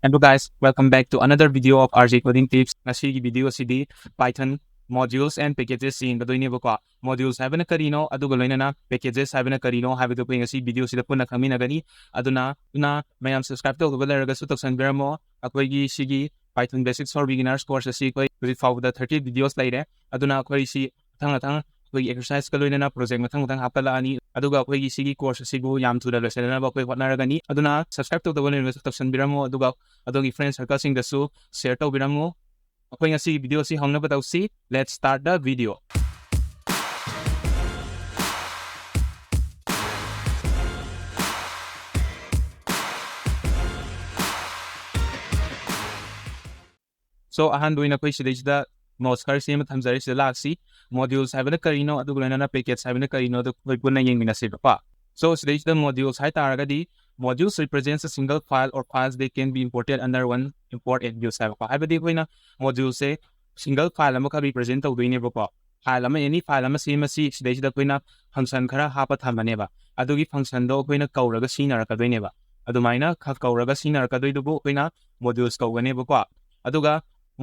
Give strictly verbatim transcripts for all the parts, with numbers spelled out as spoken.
Hello guys, welcome back to another video of R J Coding Tips. ꯉꯁꯤꯒꯤ video ꯑꯁꯤꯗꯤ Python modules and packages ꯌꯦꯡꯒꯗꯣꯏꯅꯦꯕꯀꯣ꯫ Modules ꯍꯥꯏꯕꯅ ꯀꯔꯤꯅꯣ, ꯑꯗꯨꯒ ꯂꯣꯏꯅꯅ packages ꯍꯥꯏꯕꯅ ꯀꯔꯤꯅꯣ ꯍꯥꯏꯕꯗꯨ ꯑꯩꯈꯣꯏ ꯉꯁꯤ video ꯁꯤꯗ ꯄꯨꯟꯅ ꯈꯪꯃꯤꯟꯅꯒꯅꯤ꯫ ꯑꯗꯨꯅ, ꯑꯗꯨꯅ ꯃꯌꯥꯝ subscribe ꯇꯧꯗꯕ ꯂꯩꯔꯒꯁꯨ ꯇꯧꯁꯟꯕꯤꯔꯝꯃꯣ꯫ ꯑꯩꯈꯣꯏꯒꯤ ꯁꯤꯒꯤ Python Basics for Beginners course ꯑꯁꯤ ꯑꯩꯈꯣꯏ ꯍꯧꯖꯤꯛ ꯐꯥꯎꯕꯗ thirty videos ꯂꯩꯔꯦ꯫ ꯑꯗꯨꯅ ꯑꯩꯈꯣꯏ ꯁꯤ ꯃꯊꯪ ꯃꯊꯪ ꯑꯩꯈꯣꯏꯒꯤ exercise ꯀ ꯂꯣꯏꯅꯅ project ꯃꯊꯪ ꯃꯊꯪ ꯍꯥꯞꯀꯠꯂꯛꯑꯅꯤ꯫ ꯑꯗꯨꯒ ꯑꯩꯈꯣꯏꯒꯤ ꯁꯤꯒꯤ course ꯑꯁꯤꯕꯨ ꯌꯥꯝ ꯊꯨꯅ ꯂꯣꯏꯁꯤꯟꯅꯅꯕ ꯑꯩꯈꯣꯏ ꯍꯣꯠꯅꯔꯒꯅꯤ꯫ ꯑꯗꯨꯅ subscribe ꯇꯧꯗꯕ ꯂꯩꯔꯒꯁꯨ ꯇꯧꯁꯟꯕꯤꯔꯝꯃꯣ, ꯑꯗꯨꯒ ꯑꯗꯣꯝꯒꯤ friend circle ꯁꯤꯡꯗꯁꯨ share ꯇꯧꯕꯤꯔꯝꯃꯨ꯫ ꯑꯩꯈꯣꯏ ꯉꯁꯤꯒꯤ video ꯑꯁꯤ ꯍꯧꯅꯕ ꯇꯧꯁꯤ꯫ Let's start the video. So, ꯑꯍꯥꯟꯕ ꯑꯣꯏꯅ ꯑꯩꯈꯣꯏ ꯁꯤꯗꯩꯁꯤꯗ notes ꯈꯔ ꯁꯦꯝꯃ ꯊꯝꯖꯔꯦ꯫ ꯁꯤꯗ ꯂꯥꯛꯁꯤ꯫ Modules ꯍꯥꯏꯕꯅ ꯀꯔꯤꯅꯣ, ꯑꯗꯨꯒ ꯂꯣꯏꯅꯅ package ꯍꯥꯏꯕꯅ ꯀꯔꯤꯅꯣ, ꯑꯗꯨ ꯑꯩꯈꯣꯏ ꯄꯨꯟꯅ ꯌꯦꯡꯃꯤꯟꯅꯁꯦꯕꯀꯣ꯫ So, ꯁꯤꯗꯩꯁꯤꯗ modules ꯍꯥꯏ ꯇꯥꯔꯒꯗꯤ, modules represents a single file or files that can be imported under one import and use ꯍꯥꯏꯕꯀꯣ꯫ ꯍꯥꯏꯕꯗꯤ ꯑꯩꯈꯣꯏꯅ module ꯁꯦ single file ꯑꯃꯈꯛ represent ꯇꯧꯗꯣꯏꯅꯦꯕꯀꯣ꯫ File ꯑꯃ, any file ꯑꯃ ꯁꯦꯝꯃꯁꯤ, ꯁꯤꯗꯩꯁꯤꯗ ꯑꯩꯈꯣꯏꯅ function ꯈꯔ ꯍꯥꯞꯄ ꯊꯝꯃꯅꯦꯕ꯫ ꯑꯗꯨꯒꯤ function ꯗꯣ ꯑꯩꯈꯣꯏꯅ ꯀꯧꯔꯒ ꯁꯤꯖꯤꯟꯅꯔꯛꯀꯗꯣꯏꯅꯦꯕ꯫ ꯑꯗꯨꯃꯥꯏꯅ ꯈ-, ꯀꯧꯔꯒ ꯁꯤꯖꯤꯟꯅꯔꯛꯀꯗꯣꯏꯗꯨꯕꯨ ꯑꯩꯈꯣꯏꯅ modules ꯀꯧꯒꯅꯦꯕꯀꯣ꯫ ꯑꯗꯨꯒ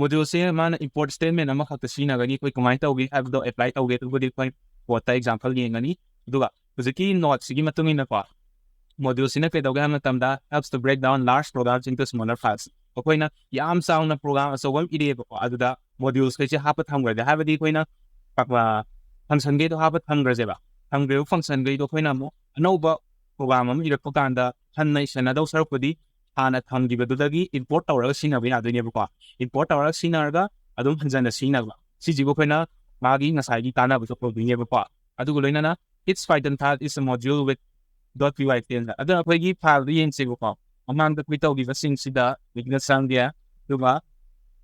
module ꯁꯦ ꯃꯥꯅ import statement ꯑꯃꯈꯛꯇ ꯁꯤꯖꯤꯟꯅꯒꯅꯤ꯫ ꯑꯩꯈꯣꯏ ꯀꯃꯥꯏꯅ ꯇꯧꯒꯦ ꯍꯥꯏꯕꯗꯣ apply ꯇꯧꯒꯦ, ꯑꯗꯨꯕꯨꯗꯤ ꯑꯩꯈꯣꯏ code ꯇ example ꯌꯦꯡꯒꯅꯤ꯫ ꯑꯗꯨꯒ ꯍꯧꯖꯤꯛꯀꯤ notes ꯁꯤꯒꯤ ꯃꯇꯨꯡ ꯏꯟꯅꯀꯣ, module ꯁꯤꯅ ꯀꯩꯗꯧꯒꯦ ꯍꯥꯏꯕ ꯃꯇꯝꯗ, helps to break down large programs into smaller files. ꯑꯩꯈꯣꯏꯅ ꯌꯥꯝ ꯆꯥꯎꯅ program ꯑꯆꯧꯕ ꯑꯃ ꯏꯔꯦꯕꯀꯣ, ꯑꯗꯨꯗ modules ꯈꯩꯁꯦ ꯍꯥꯞꯄ ꯊꯝꯈ꯭ꯔꯁꯦ꯫ ꯍꯥꯏꯕꯗꯤ ꯑꯩꯈꯣꯏꯅ, ꯑ, function ꯈꯩꯗꯣ ꯍꯥꯞꯄ ꯊꯝꯈ꯭ꯔꯁꯦꯕ꯫ ꯊꯝꯈ꯭ꯔꯤꯕ function ꯈꯩꯗꯣ ꯑꯩꯈꯣꯏꯅ ꯑꯃꯨꯛ ꯑꯅꯧꯕ program ꯑꯃ ꯏꯔꯛꯄ ꯀꯥꯟꯗ ꯍꯟꯅ ꯏꯁꯟꯅꯗꯧ ꯁꯔꯨꯛꯄꯨꯗꯤ ꯍꯥꯟꯅ ꯊꯝꯈꯤꯕꯗꯨꯗꯒꯤ import ꯇꯧꯔꯒ ꯁꯤꯖꯤꯟꯅꯕ ꯌꯥꯗꯣꯏꯅꯦꯕꯀꯣ꯫ Import ꯇꯧꯔꯒ ꯁꯤꯖꯤꯟꯅꯔꯒ ꯑꯗꯨꯝ ꯍꯟꯖꯟꯅ ꯁꯤꯖꯤꯟꯅꯕ꯫ ꯁꯤꯁꯤꯕꯨ ꯑꯩꯈꯣꯏꯅ ꯃꯥꯒꯤ ꯉꯁꯥꯏꯒꯤ ꯀꯥꯟꯅꯕꯗꯣ ꯐꯪꯗꯣꯏꯅꯦꯕꯀꯣ꯫ ꯑꯗꯨꯒ ꯂꯣꯏꯅꯅ each Python file is a module with dot P Y file ꯗ꯫ ꯑꯗꯣ ꯑꯩꯈꯣꯏꯒꯤ ꯐꯥꯏꯜꯗꯨ ꯌꯦꯡꯁꯦꯕꯀꯣ꯫ ꯃꯃꯥꯡꯗ ꯑꯩꯈꯣꯏ ꯇꯧꯈꯤꯕꯁꯤꯡꯁꯤꯗ ꯂꯣꯏꯅ ꯆꯪꯒꯦ꯫ ꯑꯗꯨꯒ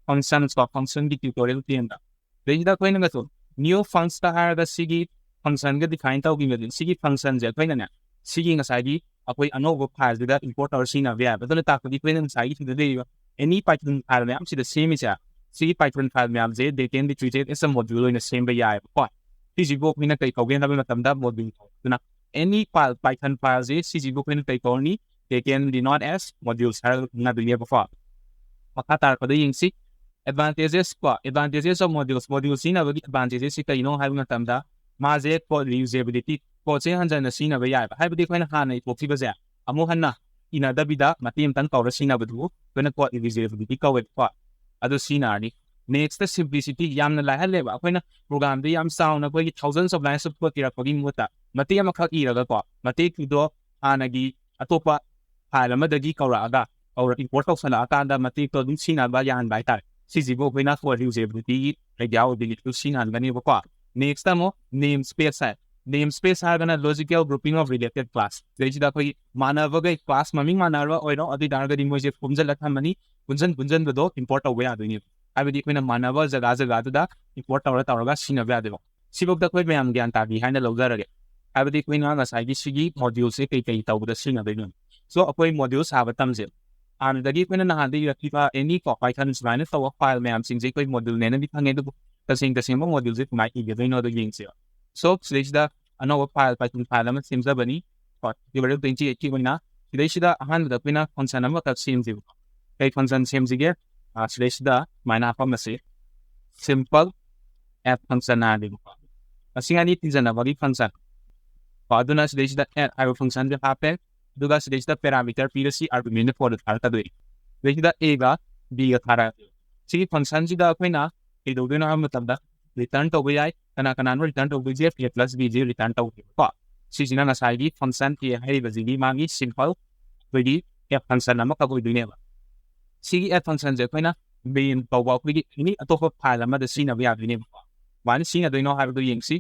functions ꯀꯣ, function ꯒꯤ tutorial ꯇꯦꯟꯗ꯫ ꯑꯗꯩꯁꯤꯗ ꯑꯩꯈꯣꯏꯅꯒꯁꯨ new functions ꯀ ꯍꯥꯏꯔꯒ ꯁꯤꯒꯤ function ꯒ define ꯇꯧꯈꯤꯕꯗꯨ, ꯁꯤꯒꯤ function ꯁꯦ ꯑꯩꯈꯣꯏꯅꯅꯦ, ꯁꯤꯒꯤ ꯉꯁꯥꯏꯒꯤ ꯑꯩꯈꯣꯏ ꯑꯅꯧꯕ ꯐꯥꯏꯜꯁꯤꯗ import ꯇꯧꯔ ꯁꯤꯖꯤꯟꯅꯕ ꯌꯥꯏꯕ꯫ ꯑꯗꯨꯅ ꯇꯥꯛꯄꯗꯤ ꯑꯩꯈꯣꯏꯅ ꯉꯁꯥꯏꯒꯤ ꯁꯤꯗ ꯂꯩꯔꯤꯕ any Python file ꯃꯌꯥꯝꯁꯤꯗ ꯁꯦꯝꯃꯤꯁꯦ, ꯁꯤꯒꯤ Python file ꯃꯌꯥꯝꯁꯦ they can be treated as a module ꯑꯣꯏꯅ ꯁꯦꯝꯕ ꯌꯥꯏꯕꯀꯣ꯫ ꯁꯤꯁꯤꯕꯨ ꯑꯩꯈꯣꯏꯅ ꯀꯩ ꯀꯧꯒꯦ ꯍꯥꯏꯕ ꯃꯇꯝꯗ module ꯀꯧꯏ꯫ ꯑꯗꯨꯅ any file, Python file ꯁꯦ ꯁꯤꯁꯤꯕꯨ ꯑꯩꯈꯣꯏꯅ ꯀꯩ ꯀꯧꯔꯅꯤ? taken denote as modules ꯍꯥꯏꯔꯒ ꯈꯪꯅꯗꯣꯏꯅꯦꯕꯀꯣ꯫ ꯃꯈꯥ ꯇꯥꯔꯛꯄꯗ ꯌꯦꯡꯁꯤ꯫ Advantages ꯀꯣ, advantages of modules, module ꯁꯤꯖꯤꯟꯅꯕꯒꯤ advantages ꯁꯤ ꯀꯩꯅꯣ ꯍꯥꯏꯕ ꯃꯇꯝꯗ, ꯃꯥꯁꯦ code reusability, code ꯁꯦ ꯍꯟꯖꯟꯅ ꯁꯤꯖꯤꯟꯅꯕ ꯌꯥꯏꯕ, ꯍꯥꯏꯕꯗꯤ ꯑꯩꯈꯣꯏꯅ ꯍꯥꯟꯅ ꯏꯊꯣꯛꯈꯤꯕꯁꯦ ꯑꯃꯨꯛ ꯍꯟꯅ ꯏꯅꯗꯕꯤꯗ ꯃꯇꯦꯛ ꯑꯃꯇꯪ ꯀꯧꯔ ꯁꯤꯖꯤꯟꯅꯕꯗꯨꯕꯨ ꯑꯩꯈꯣꯏꯅ code reusability ꯀꯧꯋꯦꯕꯀꯣ꯫ ꯑꯗꯨ ꯁꯤꯖꯤꯟꯅꯔꯅꯤ꯫ Next, simplicity, ꯌꯥꯝꯅ ꯂꯥꯏꯍꯜꯂꯦꯕ꯫ ꯑꯩꯈꯣꯏꯅ program ꯗ ꯌꯥꯝ ꯆꯥꯎꯅ ꯑꯩꯈꯣꯏꯒꯤ thousands of lines of code ꯏꯔꯛꯄꯒꯤ ꯃꯍꯨꯠꯇ ꯃꯇꯦꯛ ꯑꯃꯈꯛ ꯏꯔꯒꯀꯣ, ꯃꯇꯦꯛꯇꯨꯗꯣ ꯍꯥꯟꯅꯒꯤ ꯑꯇꯣꯞꯄ file ꯑꯃꯗꯒꯤ ꯀꯧꯔꯛꯑꯒ, ꯀꯧꯔ import ꯇꯧꯁꯜꯂꯛꯑꯀꯥꯟꯗ ꯃꯇꯦꯛꯇꯣ ꯑꯗꯨꯝ ꯁꯤꯖꯤꯟꯅꯕ ꯌꯥꯍꯟꯕ ꯍꯥꯏꯇꯥꯔꯦ꯫ ꯁꯤꯁꯤꯕꯨ ꯑꯩꯈꯣꯏꯅ code reusability ꯒꯤ idea ꯑꯣꯏꯗꯣꯏꯅꯤ, ꯑꯗꯨ ꯁꯤꯖꯤꯟꯅꯍꯟꯒꯅꯦꯕꯀꯣ꯫ Next ꯑꯃꯨꯛ namespace ꯍꯥꯏ꯫ Namespace ꯍꯥꯏꯔꯒꯅ logical grouping of related class꯫ ꯁꯤꯗꯩꯁꯤꯗ ꯑꯩꯈꯣꯏꯒꯤ ꯃꯥꯟꯅꯕꯈꯩ, class ꯃꯃꯤꯡ ꯃꯥꯟꯅꯔꯕ ꯑꯣꯏꯔꯣ, ꯑꯗꯨ ꯑꯣꯏ ꯇꯥꯔꯒꯗꯤ ꯃꯣꯏꯁꯦ ꯄꯨꯟꯁꯤꯜꯂ ꯊꯝꯃꯅꯤ, ꯄꯨꯟꯁꯤꯟ ꯄꯨꯟꯁꯤꯟꯕꯗꯣ import ꯇꯧꯕ ꯌꯥꯗꯣꯏꯅꯦꯕ꯫ ꯍꯥꯏꯕꯗꯤ ꯑꯩꯈꯣꯏꯅ ꯃꯥꯟꯅꯕ ꯖꯒꯥ ꯖꯒꯥꯗꯨꯗ import ꯇꯧꯔ ꯇꯧꯔꯒ ꯁꯤꯖꯤꯟꯅꯕ ꯌꯥꯗꯣꯏꯕ꯫ ꯁꯤꯐꯧꯗ ꯑꯩꯈꯣꯏ ꯃꯌꯥꯝ ꯒ꯭ꯌꯥꯟ ꯇꯥꯕꯤ ꯍꯥꯏꯅ ꯂꯧꯖꯔꯒꯦ꯫ ꯍꯥꯏꯕꯗꯤ ꯑꯩꯈꯣꯏꯅ ꯉꯁꯥꯏꯒꯤ ꯁꯤꯒꯤ module ꯁꯦ ꯀꯩ ꯀꯩ ꯇꯧꯕꯗ ꯁꯤꯖꯤꯟꯅꯗꯣꯏꯅꯣ꯫ So, ꯑꯩꯈꯣꯏ module ꯁꯥꯕ ꯇꯝꯁꯦ꯫ ꯍꯥꯟꯅꯗꯒꯤ ꯑꯩꯈꯣꯏꯅ ꯅꯍꯥꯟꯗ ꯏꯔꯛꯈꯤꯕ any ꯀꯣ, Python ꯁꯨꯃꯥꯏꯅ ꯇꯧꯕ file ꯃꯌꯥꯝꯁꯤꯡꯁꯦ ꯑꯩꯈꯣꯏ module ꯅꯦꯅꯗꯤ ꯈꯪꯉꯦ, ꯑꯗꯨꯕꯨ ꯇꯁꯦꯡ ꯇꯁꯦꯡꯕ module ꯁꯦ ꯀꯃꯥꯏꯅ ꯏꯒꯗꯣꯏꯅꯣꯗꯣ ꯌꯦꯡꯁꯦꯕ꯫ So, ꯁꯤꯗꯩꯁꯤꯗ ꯑꯅꯧꯕ file, Python file ꯑꯃ ꯁꯦꯝꯖꯕꯅꯤ꯫ ꯀꯣ, tutorial twenty eight ꯀꯤ ꯑꯣꯏꯅ ꯁꯤꯗꯩꯁꯤꯗ ꯑꯍꯥꯟꯕꯗ ꯑꯩꯈꯣꯏꯅ function ꯑꯃꯈꯛ ꯁꯦꯝꯁꯦꯕꯀꯣ꯫ ꯀꯩ function ꯁꯦꯝꯁꯤꯒꯦ? ꯑ, ꯁꯤꯗꯩꯁꯤꯗ ꯁꯨꯃꯥꯏꯅ ꯍꯥꯞꯄꯝꯃꯁꯤ, simple add function ꯍꯥꯏꯔꯗꯤꯕꯀꯣ꯫ ꯃꯁꯤꯡ ꯑꯅꯤ ꯇꯤꯟꯖꯟꯅꯕꯒꯤ function꯫ ꯀꯣ, ꯑꯗꯨꯅ ꯁꯤꯗꯩꯁꯤꯗ add ꯍꯥꯏꯕ function ꯁꯦ ꯍꯥꯞꯄꯦ, ꯑꯗꯨꯒ ꯁꯤꯗꯩꯁꯤꯗ parameter ꯄꯤꯔꯁꯤ, argument ꯅ four ꯗ ꯊꯥꯔꯛꯀꯗꯣꯏꯅꯤ꯫ ꯁꯤꯗꯩꯁꯤꯗ A ꯒ B ꯒ ꯊꯥꯔꯛꯑꯒꯦ꯫ ꯁꯤꯒꯤ function ꯁꯤꯗ ꯑꯩꯈꯣꯏꯅ ꯀꯩꯗꯧꯗꯣꯏꯅꯣ ꯍꯥꯏꯕ ꯃꯇꯝꯗ return ꯇꯧꯕ ꯌꯥꯏ꯫ ꯀꯅꯥ ꯀꯅꯥꯅꯣ return ꯇꯧꯗꯣꯏꯁꯦ? A plus B say return ꯇꯧꯗꯣꯏꯕꯀꯣ꯫ ꯁꯤꯁꯤꯅ ꯉꯁꯥꯏꯒꯤ function A ꯍꯥꯏꯔꯤꯕꯁꯤꯒꯤ ꯃꯥꯒꯤ simple ꯑꯩꯈꯣꯏꯒꯤ add function ꯑꯃꯈꯛ ꯑꯣꯏꯗꯣꯏꯅꯦꯕ꯫ ꯁꯤꯒꯤ add function ꯁꯦ ꯑꯩꯈꯣꯏꯅ main ꯀꯧꯕ ꯑꯩꯈꯣꯏꯒꯤ any ꯑꯇꯣꯞꯄ file ꯑꯃꯗ ꯁꯤꯖꯤꯟꯅꯕ ꯌꯥꯗꯣꯏꯅꯦꯕꯀꯣ꯫ ꯀꯃꯥꯏꯅ ꯁꯤꯖꯤꯟꯅꯗꯣꯏꯅꯣ ꯍꯥꯏꯕꯗꯣ ꯌꯦꯡꯁꯤ꯫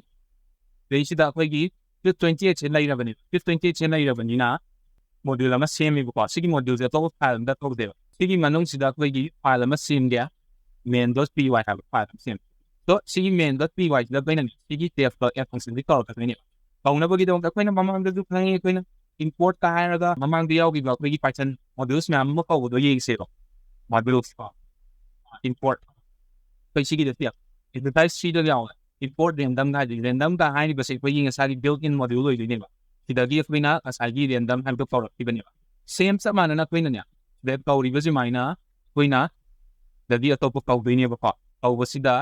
ꯁꯤꯗꯩꯁꯤꯗ ꯑꯩꯈꯣꯏꯒꯤ fifth twenty eight ꯁꯦ ꯂꯩꯔꯕꯅꯦꯕ꯫ Fifth twenty eight ꯁꯦ ꯂꯩꯔꯕꯅꯤꯅ module ꯑꯃ ꯁꯦꯝꯃꯦꯕꯀꯣ꯫ ꯁꯤꯒꯤ module ꯁꯦ ꯑꯇꯣꯞꯄ file ꯑꯃꯗ ꯀꯧꯗꯦꯕ꯫ ꯁꯤꯒꯤ ꯃꯅꯨꯡꯁꯤꯗ ꯑꯩꯈꯣꯏꯒꯤ file ꯑꯃ ꯁꯦꯝꯒꯦ, main dot P Y ꯍꯥꯏꯕ file ꯑꯃ ꯁꯦꯝꯃꯦ꯫ So, ꯁꯤꯒꯤ main dot P Y ꯁꯤꯗ ꯑꯩꯈꯣꯏꯅ ꯁꯤꯒꯤ ꯇꯦꯕꯜ add function ꯁꯤ ꯀꯧꯔꯛꯀꯗꯣꯏꯅꯦꯕ꯫ ꯀꯧꯅꯕꯒꯤꯗꯃꯛꯇ ꯑꯩꯈꯣꯏꯅ ꯃꯃꯥꯡꯗꯁꯨ ꯈꯪꯉꯤ, ꯑꯩꯈꯣꯏꯅ import ꯀ ꯍꯥꯏꯔꯒ ꯃꯃꯥꯡꯗ ꯌꯥꯎꯈꯤꯕ ꯑꯩꯈꯣꯏꯒꯤ Python modules ꯃꯌꯥꯝ ꯑꯃ ꯀꯧꯕꯗꯣ ꯌꯦꯡꯁꯦꯕ꯫ Modules ꯀꯣ, import꯫ ꯑꯩꯈꯣꯏ ꯁꯤꯒꯤꯗ ꯇꯦꯕꯜ exercise three ꯗ ꯌꯥꯎꯋꯦ꯫ Import random ꯀ ꯍꯥꯏꯗꯤ random ꯀ ꯍꯥꯏꯔꯤꯕꯁꯦ ꯑꯩꯈꯣꯏꯒꯤ ꯉꯁꯥꯏꯒꯤ built in module ꯑꯣꯏꯗꯣꯏꯅꯦꯕ꯫ ꯁꯤꯗꯒꯤ ꯑꯩꯈꯣꯏꯅ ꯉꯁꯥꯏꯒꯤ random ꯍꯥꯏꯕꯗꯣ ꯀꯧꯔꯛꯈꯤꯕꯅꯦꯕ꯫ Same ꯆꯞ ꯃꯥꯟꯅꯅ ꯑꯩꯈꯣꯏꯅꯅꯦ, ꯁꯤꯗ ꯀꯧꯔꯤꯕ ꯁꯨꯃꯥꯏꯅ ꯑꯩꯈꯣꯏꯅ ꯗꯗꯤ ꯑꯇꯣꯞꯄ ꯀꯧꯗꯣꯏꯅꯦꯕꯀꯣ꯫ ꯀꯧꯕꯁꯤꯗ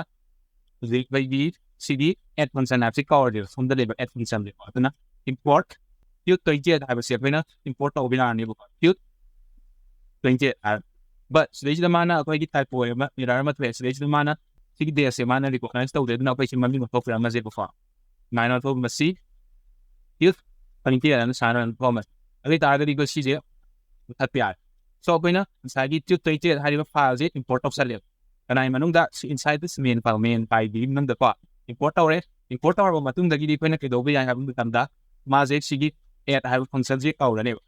ꯍꯧꯖꯤꯛ ꯑꯩꯈꯣꯏꯒꯤ ꯁꯤꯒꯤ add function ꯍꯥꯏꯕꯁꯤ ꯀꯧꯔꯗꯤꯕ ꯁꯣꯝꯗ ꯂꯩꯕ add function ꯅꯦꯕ꯫ ꯑꯗꯨꯅ import tut twenty eight ꯍꯥꯏꯕꯁꯤ ꯑꯩꯈꯣꯏꯅ import ꯇꯧꯕ ꯌꯥꯔꯅꯦꯕꯀꯣ, tut twenty eight ꯍꯥꯏꯔ꯫ But ꯁꯤꯗꯩꯁꯤꯗ ꯃꯥꯅ ꯑꯩꯈꯣꯏꯒꯤ typo ꯑꯃ, error ꯑꯃ ꯊꯣꯛꯑꯦ꯫ ꯁꯤꯗꯩꯁꯤꯗ ꯃꯥꯅ ꯁꯤꯒꯤ dash ꯁꯦ ꯃꯥꯅ recognize ꯇꯧꯗꯦ꯫ ꯑꯗꯨꯅ ꯑꯩꯈꯣꯏ ꯁꯤ ꯃꯃꯤꯡ ꯑꯣꯟꯊꯣꯛꯄꯤꯔꯝꯃꯁꯦꯕꯀꯣ꯫ ꯁꯨꯃꯥꯏꯅ ꯑꯣꯟꯊꯣꯛꯑꯒ ꯃꯁꯤ tut twenty eight ꯍꯥꯏꯅ ꯁꯨꯃꯥꯏꯅ ꯑꯣꯏꯅ ꯊꯣꯛꯑꯝꯃꯁꯤ꯫ ꯑꯗꯨ ꯑꯣꯏ ꯇꯥꯔꯒꯗꯤ ꯑꯩꯈꯣꯏ ꯁꯤꯁꯦ ꯃꯨꯊꯠꯄ ꯌꯥꯔꯦ꯫ So ꯑꯩꯈꯣꯏꯅ ꯉꯁꯥꯏꯒꯤ tut twenty eight ꯍꯥꯏꯔꯤꯕ file ꯁꯦ import ꯇꯧꯁꯜꯂꯦꯕ꯫ ꯀꯅꯥꯒꯤ ꯃꯅꯨꯡꯗ? ꯁꯤ inside this main file, main file ꯗꯨꯒꯤ ꯃꯅꯨꯡꯗꯀꯣ import ꯇꯧꯔꯦ꯫ Import ꯇꯧꯔꯕ ꯃꯇꯨꯡꯗꯒꯤꯗꯤ ꯑꯩꯈꯣꯏꯅ ꯀꯩꯗꯧꯕ ꯌꯥꯏ ꯍꯥꯏꯕ ꯃꯇꯝꯗ, ꯃꯥꯁꯦ ꯁꯤꯒꯤ add ꯍꯥꯏꯕ function ꯁꯦ ꯀꯧꯔꯅꯦꯕ꯫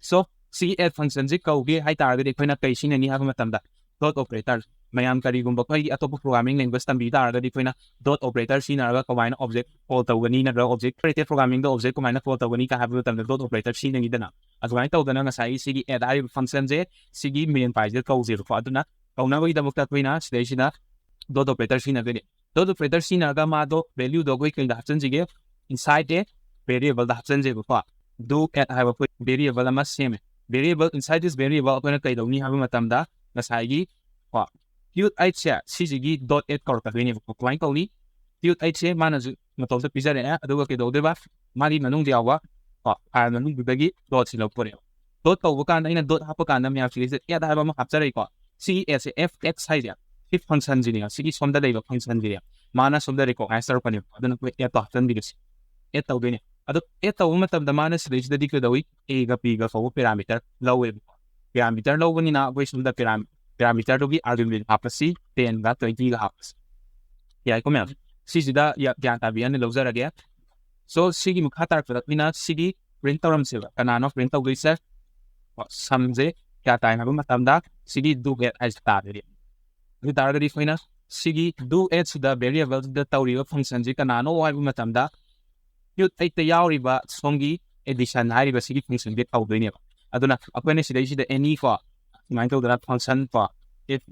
So ꯁꯤꯒꯤ add function ꯁꯦ ꯀꯧꯒꯦ ꯍꯥꯏꯇꯥꯔꯒꯗꯤ ꯑꯩꯈꯣꯏꯅ ꯀꯩ ꯁꯤꯖꯤꯟꯅꯅꯤ ꯍꯥꯏꯕ ꯃꯇꯝꯗ, dot operator, ꯃꯌꯥꯝ ꯀꯔꯤꯒꯨꯝꯕ ꯑꯩꯈꯣꯏꯒꯤ ꯑꯇꯣꯞꯄ programming language ꯇꯝꯕꯤ ꯇꯥꯔꯒꯗꯤ ꯑꯩꯈꯣꯏꯅ dot operator ꯁꯤꯖꯤꯟꯅꯔꯒ ꯀꯃꯥꯏꯅ object call ꯇꯧꯒꯅꯤ, ꯅꯠꯇ꯭ꯔꯒ object oriented programming ꯗ object ꯀꯃꯥꯏꯅ call ꯇꯧꯒꯅꯤ ꯀꯥꯏ ꯍꯥꯏꯕ ꯃꯇꯝꯗ dot operator ꯁꯤꯖꯤꯟꯅꯈꯤꯗꯅ꯫ ꯑꯗꯨꯃꯥꯏꯅ ꯇꯧꯗꯅ ꯉꯁꯥꯏꯒꯤ ꯁꯤꯒꯤ add ꯍꯥꯏꯔꯤꯕ function ꯁꯦ ꯁꯤꯒꯤ main file ꯁꯤꯗ ꯀꯧꯁꯦꯕꯀꯣ꯫ ꯑꯗꯨꯅ ꯀꯧꯅꯕꯒꯤꯗꯃꯛꯇ ꯑꯩꯈꯣꯏꯅ ꯁꯤꯗꯩꯁꯤꯗ dot operator ꯁꯤꯖꯤꯟꯅꯗꯣꯏꯅꯦ꯫ Dot operator ꯁꯤꯖꯤꯟꯅꯔꯒ ꯃꯥꯗꯣ value ꯗꯣ ꯑꯩꯈꯣꯏ ꯀꯩꯗ ꯍꯥꯞꯆꯤꯟꯁꯤꯒꯦ? Inside a variable the ꯍꯥꯞꯆꯤꯟꯁꯦꯕꯀꯣ꯫ Do add ꯍꯥꯏꯕ ꯑꯩꯈꯣꯏ variable ꯑꯃ ꯁꯦꯝꯃꯦ꯫ Variable, inside this variable ꯑꯩꯈꯣꯏꯅ ꯀꯩꯗꯧꯅꯤ ꯍꯥꯏꯕ ꯃꯇꯝꯗ ꯉꯁꯥꯏꯒꯤ ꯀꯣ tut eight ꯁꯦ ꯁꯤꯁꯤꯒꯤ dot add ꯀꯧꯔꯛꯀꯗꯣꯏꯅꯦꯕꯀꯣ꯫ ꯀꯃꯥꯏꯅ ꯀꯧꯅꯤ? Tut eight ꯁꯦ ꯃꯥꯅꯁꯨ ꯃꯇꯣꯝꯇ ꯄꯤꯖꯔꯛꯑꯦ, ꯑꯗꯨꯒ ꯀꯩꯗꯧꯗꯣꯏꯕ? ꯃꯥꯒꯤ ꯃꯅꯨꯡꯗ ꯌꯥꯎꯕ ꯀꯣ file ꯃꯅꯨꯡꯗꯨꯗꯒꯤ dot ꯁꯤ ꯂꯧꯊꯣꯔꯛꯑꯦꯕ꯫ Dot ꯀꯧꯕ ꯀꯥꯟꯗ ꯑꯩꯅ dot ꯍꯥꯞꯄ ꯀꯥꯟꯗ ꯃꯌꯥꯝ ꯁꯤꯗꯩꯁꯤꯗ add ꯍꯥꯏꯕ ꯑꯃ ꯍꯥꯞꯆꯔꯛꯏꯀꯣ꯫ ꯁꯤꯒꯤ add ꯁꯦ, F X ꯍꯥꯏꯁꯦ ꯁꯤ function ꯁꯤꯅꯦ, ꯁꯤꯒꯤ ꯁꯣꯝꯗ ꯂꯩꯕ function ꯁꯤꯅꯦ꯫ ꯃꯥꯅ ꯁꯣꯝꯗ recognize ꯇꯧꯔꯛꯄꯅꯦꯕ꯫ ꯑꯗꯨꯅ ꯑꯩꯈꯣꯏ add ꯇꯣ ꯍꯥꯞꯆꯤꯟꯕꯤꯔꯁꯤ꯫ Add ꯇꯧꯗꯣꯏꯅꯦ꯫ ꯑꯗꯣ add ꯇꯧꯕ ꯃꯇꯝꯗ ꯃꯥꯅ ꯁꯤꯗꯩꯁꯤꯗꯗꯤ ꯀꯩꯗꯧꯏ? A ꯒ P ꯒ ꯀꯧꯕ parameter ꯂꯧꯋꯦꯕꯀꯣ꯫ Parameter ꯂꯧꯕꯅꯤꯅ ꯑꯩꯈꯣꯏ ꯁꯣꯝꯗ param-, parameter ꯗꯨꯒꯤ argument ꯍꯥꯞꯄꯁꯤ, ten ꯒ twenty ꯒ ꯍꯥꯞꯄꯁꯤ꯫ ꯌꯥꯏꯀꯣ ꯃꯌꯥꯝ? ꯁꯤꯁꯤꯗ ꯌꯥ-, ꯒ꯭ꯌꯥꯟ ꯇꯥꯕꯤꯍꯟꯅ ꯂꯧꯖꯔꯒꯦ꯫ So ꯁꯤꯒꯤ ꯃꯈꯥ ꯇꯥꯔꯛꯄꯗ ꯑꯩꯈꯣꯏꯅ ꯁꯤꯒꯤ print ꯇꯧꯔꯝꯁꯦꯕ꯫ ꯀꯅꯥꯅꯣ print ꯇꯧꯗꯣꯏꯁꯦ? ꯀꯣ, sum ꯁꯦ ꯀꯌꯥ ꯇꯥꯏ ꯍꯥꯏꯕ ꯃꯇꯝꯗ ꯁꯤꯒꯤ do add ꯍꯥꯏꯁꯦ ꯇꯥꯗꯣꯏꯅꯦ꯫ ꯑꯗꯨ ꯇꯥꯔꯒꯗꯤ ꯑꯩꯈꯣꯏꯅ ꯁꯤꯒꯤ do add ꯁꯤꯗ variable ꯁꯤꯗ ꯇꯧꯔꯤꯕ function ꯁꯤ ꯀꯅꯥꯅꯣ ꯍꯥꯏꯕ ꯃꯇꯝꯗ, tut eight ꯇ ꯌꯥꯎꯔꯤꯕ ꯁꯣꯝꯒꯤ addition ꯍꯥꯏꯔꯤꯕ ꯁꯤꯒꯤ function ꯁꯦ ꯇꯧꯗꯣꯏꯅꯦꯕ꯫ ꯑꯗꯨꯅ ꯑꯩꯈꯣꯏꯅ ꯁꯤꯗꯩꯁꯤꯗ any ꯀꯣ, ꯁꯨꯃꯥꯏꯅ ꯇꯧꯗꯅ function ꯀꯣ, if